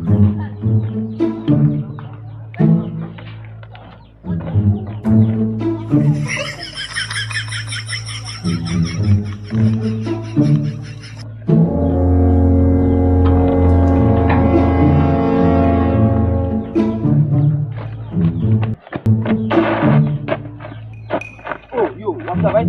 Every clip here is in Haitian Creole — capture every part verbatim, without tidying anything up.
Oh, yo, w ap travay?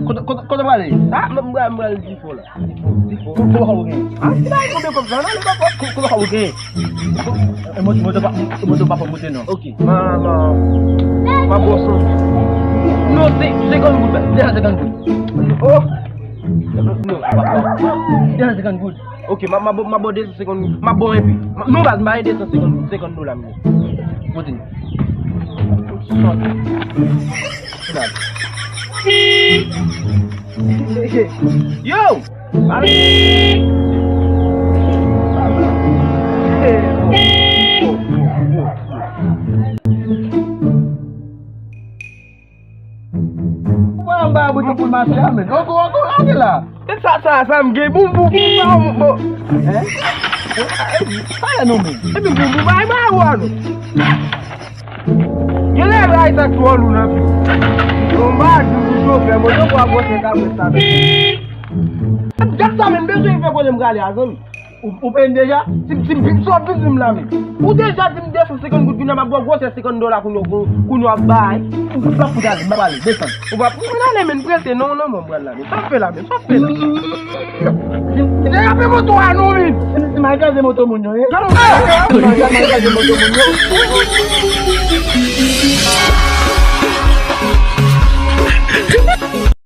Kote, kote, kote w prale? Ah, mwen, mwen, mwen, Difo la. Difo, Difo. Pou, pou, pou, gen. Ah, se pa yon kòb sa, non, li pa kòb. Kou, kou, kou, gen. E moto, moto pa, moto pa pou moute, non. Ok, ma, ma, ma bwòs, non. Non, se, senkant goud, deja senkant goud. Oh! Non, pa, pa. Deja senkant goud. Ok, ma, ma, ma bò de san senkant goud. Ma bò enpe. Ma, non, baz, ma ede san senkant goud, senkant dola, m gen. Moute. Yo! Mwen anba abri pou l mache a, men. Ogo, ogo, gade la. E sa, sa, sa m gen. Bon, bon, bon, bon, bon. Hein? Pale non, men. Epi bon, bon, bay, bay, wè, non. Genlè bay sa twò lou nan pye. Bon, m pa di pou chofè, mwen, yo pran gwo chèk apre sa, men. Gad sa, men, m bezwen fè kote m prale a, zanmi. Ou, ou peye m deja? Si, si, si, si w ap vin di m la menm. Ou deja di m de san senkant goud, kounye a m ap ba w gwosè senkant dola kounye a, kounye a w ap bay. Ou p ap fout ale, m ap ale, desann. Ou p ap fout ale, men prese non, non, non, m pral la, men. Sa w ap fè la, men? Sa w ap fè la? Derape moto a non, men. Si, si m al kraze moto moun yo, wi. Kraze moto moun yo.